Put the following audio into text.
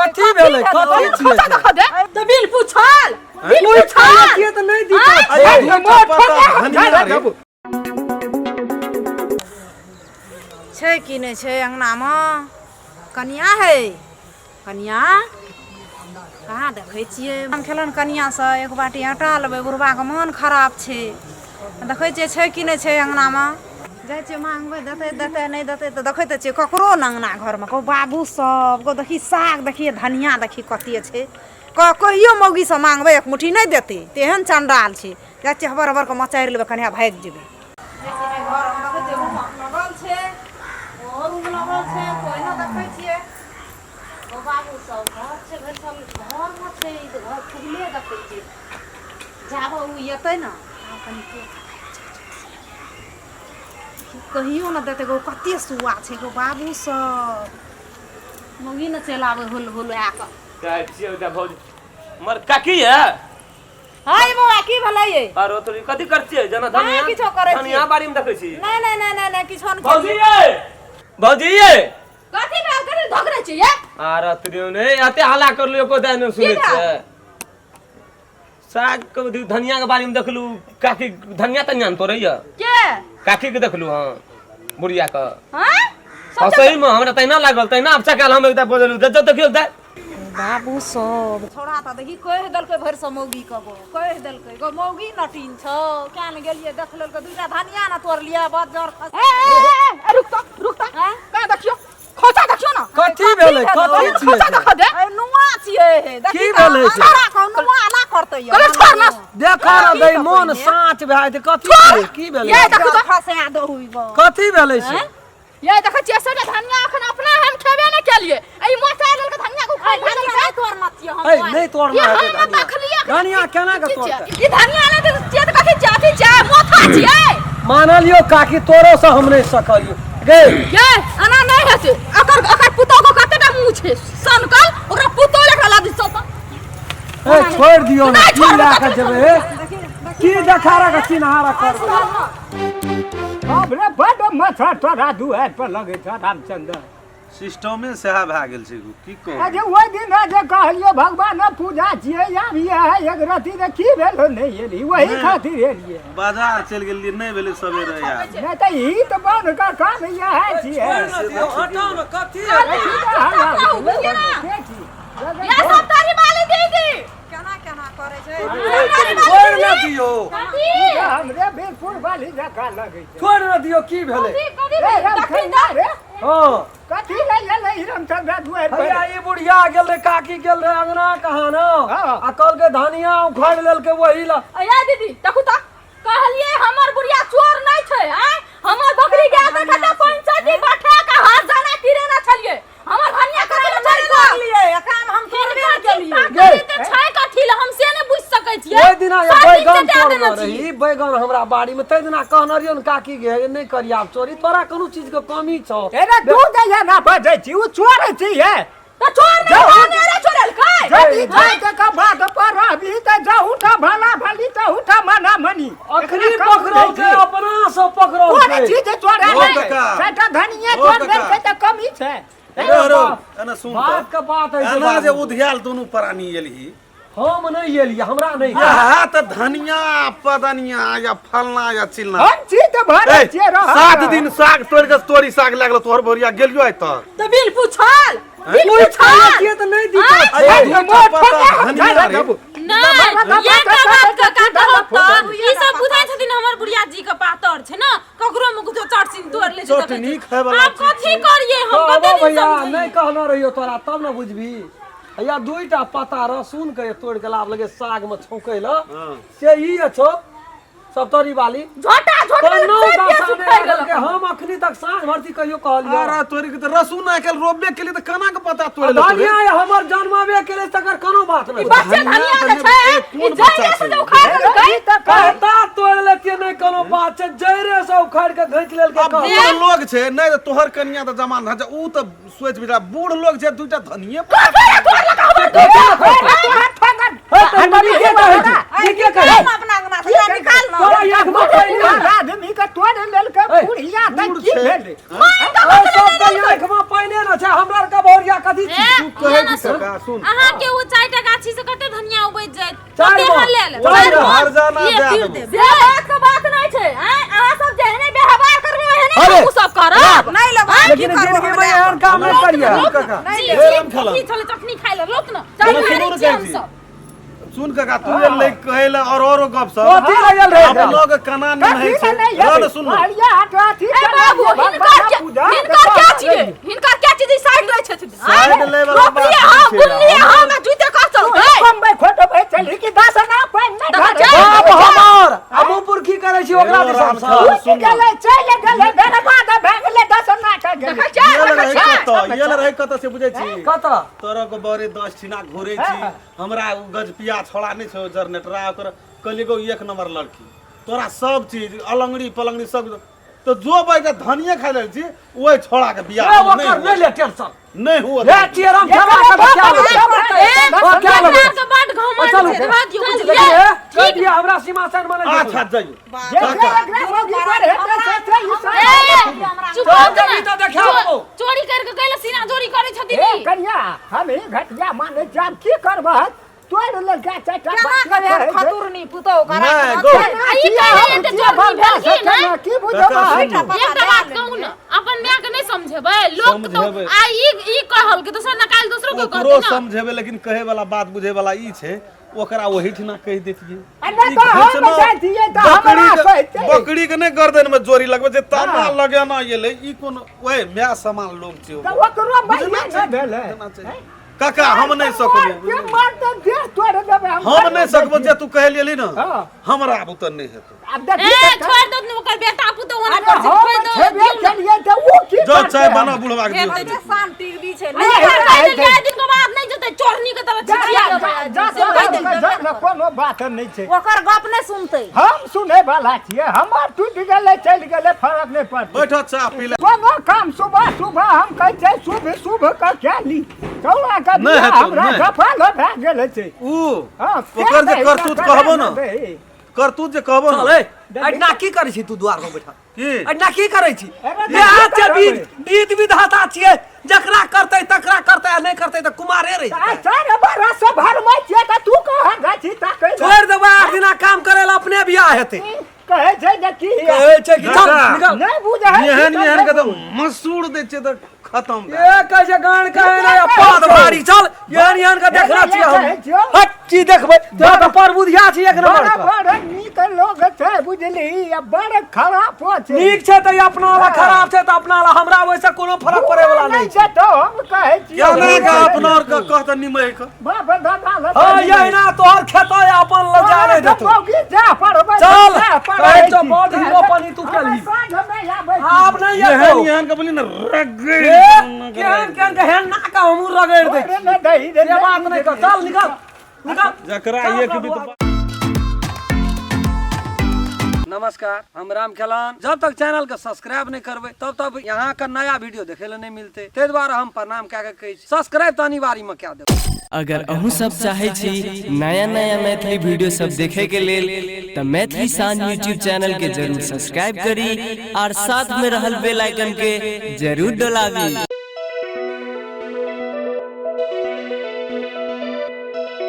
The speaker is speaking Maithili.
कथी भेलै कथी छियै खोचा देखा दे तऽ बिल पूछल बिल कोइ पूछल खाइ छियै तऽ नहि दिक्कत अरे छै दूटा पत्ता धनिया रे। छै कि नहि छै अङ्गनामे कनिया है कनिया कहाँ देखै छियै हम खेलौन कनियासँ एक बाटी आटा लेबै बुढ़बाके मोन खराब छै देखै छियै छै कि नहि छै अङ्गनामे जाइ छियै माँगबै देतै देतै नहि देतै तऽ देखै तऽ छियै ककरो ने अङ्गना घरमे कहू बाबू सब गो देखी साग देखी धनिया देखी कते छै कहियो मौगीसँ माँगबै एक मुट्ठी नहि देतै तेहन चण्डाल छै जाइ छियै हबर हबर कऽ मचारि लेबै कनिया भागि जेबै घरमे देखै छियै रूम लगल छै ओहो रूम लगल छै कोइ नहि देखै छियै ओ बाबू सब घर छै भरि घरमे छै ई तऽ घर खुजले देखै छियै जाबऽ ओ एतै ने आब कनि कहियो ने देतै गो कते सुआ छै गो बाबू सब मौगी ने चलि आबै हुल हुल आके कहै छियै ओकरा भौजी मर काकी ये हाय बौआ की भेलै ये आरो तोरी कथी कर छियै जेना धनिया नहि किछो करै छियै। धनिया बाड़ी में देखै छी नहि नहि नहि नहि नहि किछो नहि भौजी ये भौजी ये कथी भेल कथी धोकरे छी ये आरो तोरी ने एते हल्ला करलियो को दाइ नहि सुनै की भेल? छै साग के धनिया के बाड़ी में देखलू काकी धनिया तनिया ने तोड़ैया के काकी के देखलू हँ बुढ़िया के हाँ हाँ सही में हमरा तहिना लागल तहिना अब चकाल हम एकटा बजलू जब देखियो दाइ बाबू सब छोड़ा तऽ देखी कहि देलकै भरि से मौगी के गो कहि देलकै गो मौगी नटीन छौ किया ने गेलियै देख लेलकै दूटा धनिया ने तोड़लियै बज्जर खस ए ए ए, ए रुक तो रुक तो कहाँ देखियो खोचा देखियो ना कथी भेलै कथी छियै खोचा देखा दे ए नुआ छियै हे देखी की तऽ भेलै से? अंधारा कहू नुआ ना करतै कहले छोड़ ना देखा न दै मोन साँच भए जेतै कथी भेलै की भेलै ये देखू तो खसा दहु गो कथी भेलै से ये देखै छियै सबटा धनिया अखन अपना हम खेबे नहि केलियै ई मोचा लेलकै धनिया को उखाड़ि धनिया लेलकै नहि तोड़ना छियै हम ए नहि तोड़ना ये हेतै हम धनिया देखलियै अखन धनिया केना के की छियै? तोड़तै ई धनिया नहि तऽ छियै तऽ कथी छियै अथी छियै मोथा छियै मानलियौ काकी तोरो से हम नहि सकलियौ गे ये एना नहि हेतै अकर अकर पुतोह के कतेटा मुँह छै सनकल ओकरा पुतोह एकरा लादी सब ए छोड़ि दियौ ने नहि की छोड़बै लए कऽ कथी जेबै हे? की देखारा के चिन्हारा करबै बाप रे बड मच्छर तोरा दुआरि पर लगै छौ रामचंद्र सिस्टमे सएह भए गेल छै गो, की कहू अरे ओहि दिन जे कहलियो भगवान पूजा छियै आब इएह एक रति रे की भेलो नहि एली वही नहि। खातिर एलियै बाजार चलि गेलियै नहि भेलै सवेरे यार नहि तऽ ई तऽ बन का काम इएह छियै दियौ हटाउ ने कथी कथी के हल्ला बुझलियै ना? के छी? ये सब तारी वाली दीदी केना केना करै छै छोड़ि ने दियौ कथी हमरे बीरपुर वाली जकाँ लगै छै छोड़ि ने दियौ की भेलै कथी कथी रे देखी रामचंद्र रे हँ कथी ले एलै रामचंद्र दुआरि पर भैया ई बुढ़िया गेल रहे काकी गेल रहे अंगना कहाँ न हाँ। आ कहलकै धनिया उखाड़ि लेलकै वही ला अया दीदी देखू तऽ कहलिए हमर बुढ़िया चोर नहीं छै आय हमर बकरी गाय के कते पंचायती बैठा के हाथ जाना किरे ना छलिए हमर धनिया कते नहि चोरी कर तोड़लियै काम हम तोड़बे नहि केलियै गे। ते छै कथी ल हम से नहीं बुझ सकै छियै ओहि दिना जे सब दिन बैगन से दए तोड़ने देने छियै। रही बैगन हमरा बाड़ी में ताहि दिना कहने रहियो ने काकी गे नहि करिया आब चोरी तोरा कोनो चीज के कमी छौ एरे तू दैया ना बजै छी ओ चोर छी हे तऽ चोर नहीं जाउ। कहने रे चोरेलकै यदि जाके के बात पर रहबी तऽ जाहू टा भला भली तहू टा मना मनी अखनी पकड़ौ छै अपना से पकड़ौ कोन छै चीज चोरा ओ नहि काका। सैटा धनिया ओ चोर काका। देलकै तऽ कमी छै रो रो एना सुन बात के बात है एना जे उधियाल दुनू प्राणी एलही हम नहि एलियै हमरा नहि इएह तऽ धनिया पदनिया या फलना या चिलना हम छी तऽ भरै ए, छियै रह सात दिन साग तोड़ के तोरी साग लागल तोहर बोरिया गेलियो आइ तक तऽ बिल पूछल बिल कोइ पूछल छियै तऽ नहि दिक्कत अरे छै दूटा पत्ता धनिया रे। नहि ये का बात का का कहब तऽ ई सब बुझै छथिन हमर बुढ़िया जी के पातर छै ने ककरो मे कुछो चटसिन तोड़ ले छै चटनी खाय वाला आब कथी करिए हम कहबो कते दिन भैया समझिए नहि कहने रहियो तोरा तब ने बुझबी हैया दुईटा पत्ता रसून के तोड़ के लाब लगे साग में छौंकै ल से ई अछो सप्तरी वाली झोटा झोटा कोनो दशा नहि सुखै राखल के हम अखनी तक साँझ भरती कहियो कहलियो अरे तोरी के तऽ रसून आइ काल्हि रोपबे केली तऽ केना के पत्ता तोड़ि लेतौ रे? धनिया ये हमर जन्मबे केले तकर कोनो बात नहि बच्चे धनिया धनिया के तऽ छै ए, ई कोन बच्चा जड़े से छै? जे उखाड़ लेलकै ई तऽ कह पत्ता तोड़ लेतियै नहि कोनो बात छै जड़े से उखाड़ के घींच लेलकै आब कहलकै। बूढ़ लोग छै नहि तऽ तोहर कनिया तऽ जमान धन छै ऊ तऽ सोच विचार बूढ़ लोग छै दूटा धनिये हे तऽ ई के कहै छै ई के कहै छै? अपना अंगना से निकाल ना तोरा आँख में पानि नहि आदमी के तोड़ लेलकै ए, बुढ़िया तऽ बूढ़ की छै। भेलै ओइ सब के आँख में पानि ने छै हमरा आर के भौरिया कथी छी ए तू कहै छी काका सुन। अहाँ के ओ चारिटा गाछी से कते धनिया उपज जायत? चारि कते मन। लेल? चारि चारि मन। मन। हरजाना ये दए फिर देबो। देब। से बात के बात नहीं छै। आँय, अहाँ सब जेहने व्यवहार करबै ओहने अरे। हमहूँ सब करब। नहि लेबै, की लेकिन करबै जिंदगी में हमरा? एहन काम नहि करिए। सुन काका। जी, हे जी, राम खेलन। की छलै चटनी खाइ ले लोक न। सुनू चल ने खाइ छियै कहै छी। हमसब। सुन काका, तू ये ले कहै ले और औरो गप सब। कथी लागल रहे? अपनो के कना नहीं कथी है छै। नहि रह हेबै? ने सुन ने। कहलियै हाथ अथी ए बाबू, हिनकर क्या हिनकर क्या छियै? हिनकर क्या चीज साइड लै छथिन? साइड लै वाला बात रोपलियै नहि हम, छै। बुनलियै हम, आ जुते कऽ चलतै। बम्बई खोटबै चली कि दस ना पानि नहि देखै धरे। छै? बाप हमर आ मुँह की करै छी ओकरा हे दिसन राम सँ? खेलन, टूटि गेलै, चलि गेलै, बर्बाद भए गेलै, दस ना के गेलै। देखै छै? ये देखै रहै छै? कतऽ, ये रहै कतऽ से बुझै छी? कतऽ? तोरा के बड़े 10 ठिना घुरै छी। हमरा ओ गजपिया छोड़ा नहि छौ जनरेटरा, ओकर कहलियै गो एक नंबर लड़की, तोरा सब चीज अलंगड़ी पलंगड़ी सब, तो जो बैठ के धनिये खाइ लेल छी ओहि छोड़ा के बियाह ए, नहि ओकर हुआ। नहि ले टेंशन। नहि हुआ। ले छियै राम खेला के तऽ क्या लेबै? ए, ओ, क्या लेबै? एकरा के बड घमंड चलू। छै, रहऽ दियौ, लेकिन बुझलियै? ए, कहि दिअ हमरा सीमासन में नहि अच्छा जेतौ। जाइयो। जे जे एकरा मौगी पर हेतै से से ई सब। ए, चुप चल हो ना। जल्दी तऽ देखा देबौ। चोरी करके कैला सीना जोरी करै छथिन ए ई? कनिया, हम ही घटिया मानै छी, आब की करबह? तोड़ि लेलकै चारिटा केना बात कहे कहै छै। खतुरनी पुतोहु करा नहि, के गौ। आ ई केना कहै छियै, एते हम चोरनी छियै, भेलखिन, केना हैं? की बुझबै? काका, सुन। एकटा बात कहू ने, अपन माय के नहि समझेबै लोक तऽ समझेबै। आ ई कहल के दोसर नकाल दोसरो के ओकरो कहतै ने। समझेबै, लेकिन कहै वाला बात बुझै वाला ई छै, ओकरा ओहि ठिना कहि देतियै। आ नहि ई तऽ हम घोषणा जाइतियै तऽ बकरी हमरा के- कहितै। बकरी के नहि गर्दन में जोरी लगबै छै, ताना लगेना गेलै। ई कोन ओए माय समान लोग छै तऽ ओ। ओकरो बुझना माइये छै, नहि भेलै। बुझना छै। काका हम नहि सकबो, के मरतै देह तोड़ि देबै हम। हम नहि सकबो जे तू कहै लेली ने। हाँ। हमरा आब तऽ नहि हेतौ। आब देखी ए तऽ छोड़ि दो ने, ओकर बेटा पुतोह ओना अरे करै छै, हम छोड़ि दो, छेबे दियौ ने। केलियै तऽ उ की जो करतै? चाय बना बुढ़वा के दियौ। एते शांति भी छै। आ एकर कहि देलियै, आइ दिन के बाद नहि जेतै, चोरनी के तरह जा, छिचिया जा, देबै। जा, से कहि देलियै। जा, जा, कोनो बात नहि छै। ओकर गप नहि सुनतै। हम सुनै वाला छियै, हमर टूटि गेलै चलि गेलै, फरक नहि पड़तै। बैठो चाह पी ले। कोनो काम सुबह सुबह हम कहै छै शुभ शुभ के खेली चौड़ा के नहि बियाह हेतौ, हमरा नहि। सफल भए गेल छै। ऊ हँ, ओकर जे से करतूत नहि कहबो ने, देही। करतूत जे कहबो चल ने। ए, एहिठिना की करै छी तू दुआर पर बैठल? की एहिठिना की करै छी? अरे इएह की छै करबै? विध विध विधाता छियै, जकरा करतै तकरा करतै आ नहि करतै तऽ कुमारे रहि आ जेतै। चारि बरस भरमै छियै तऽ तू कहाँ जाइ छी ताकै लए? छोड़ि देबै, 8 दिना काम करै लए अपने बियाह हेतै। कहै छै जे की कहै छै कि चल दादा। निकल। नहि बुझै छी एहन तऽ एहन के नहि तऽ मसूर दै छियै तऽ खत्म भए। ए कहै छै गान कहै नहि आ पाद भारी चल, एहन एहन के देखना छियै हम। कहै छियौ। हट की देखबै तोरा तऽ परबुधिया छी एक नंबर बड़ा के। बड़ नीक लोग छै बुझली, आ बड़ खराब छै। नीक छै तऽ ई अपना ला, खराब छै तऽ अपना ला, हमरा ओहिसँ कोनो फरक पड़ै वाला नहि छै। जेतौ हम कहै छियौ। केना के अपना आर के कह तऽ निमहि के। बाप दादा लग हँ यहिना तोहर खेतो या अपन लग जा नहि देतौ। मौगी जा पड़बै। चल, जा पड़बै कहै छौ, छी। बड हीरोपनी तू केलही। साँझ मे आबै छी। आब नहि एहन एतौ। एहन के बोली ने रगड़। ए, केहन केहन के हेन ना के हमहूँ रगड़ि दै अरे छी। नहि दही रे, से बात नहि कर, चल निकल निकल। जकरा चल एक अपना बीत दुआर। नमस्कार, हम राम खेलान। जब तक चैनल के सब्सक्राइब नहीं करबै तब तक यहाँ का नया वीडियो देखे ला नहीं मिलते, ताहि दुआरे हम प्रणाम कए के कहै छी सब्सक्राइब तऽ अनिवार्य में कए देबै। अगर अहूँ सब चाहे छी नया नया मैथिली वीडियो सब देखे के लेल तऽ मैथिली शान यूट्यूब चैनल के जरूर सब्सक्राइब करी और साथ में रहल बेल आइकन के जरूर डोलाबी।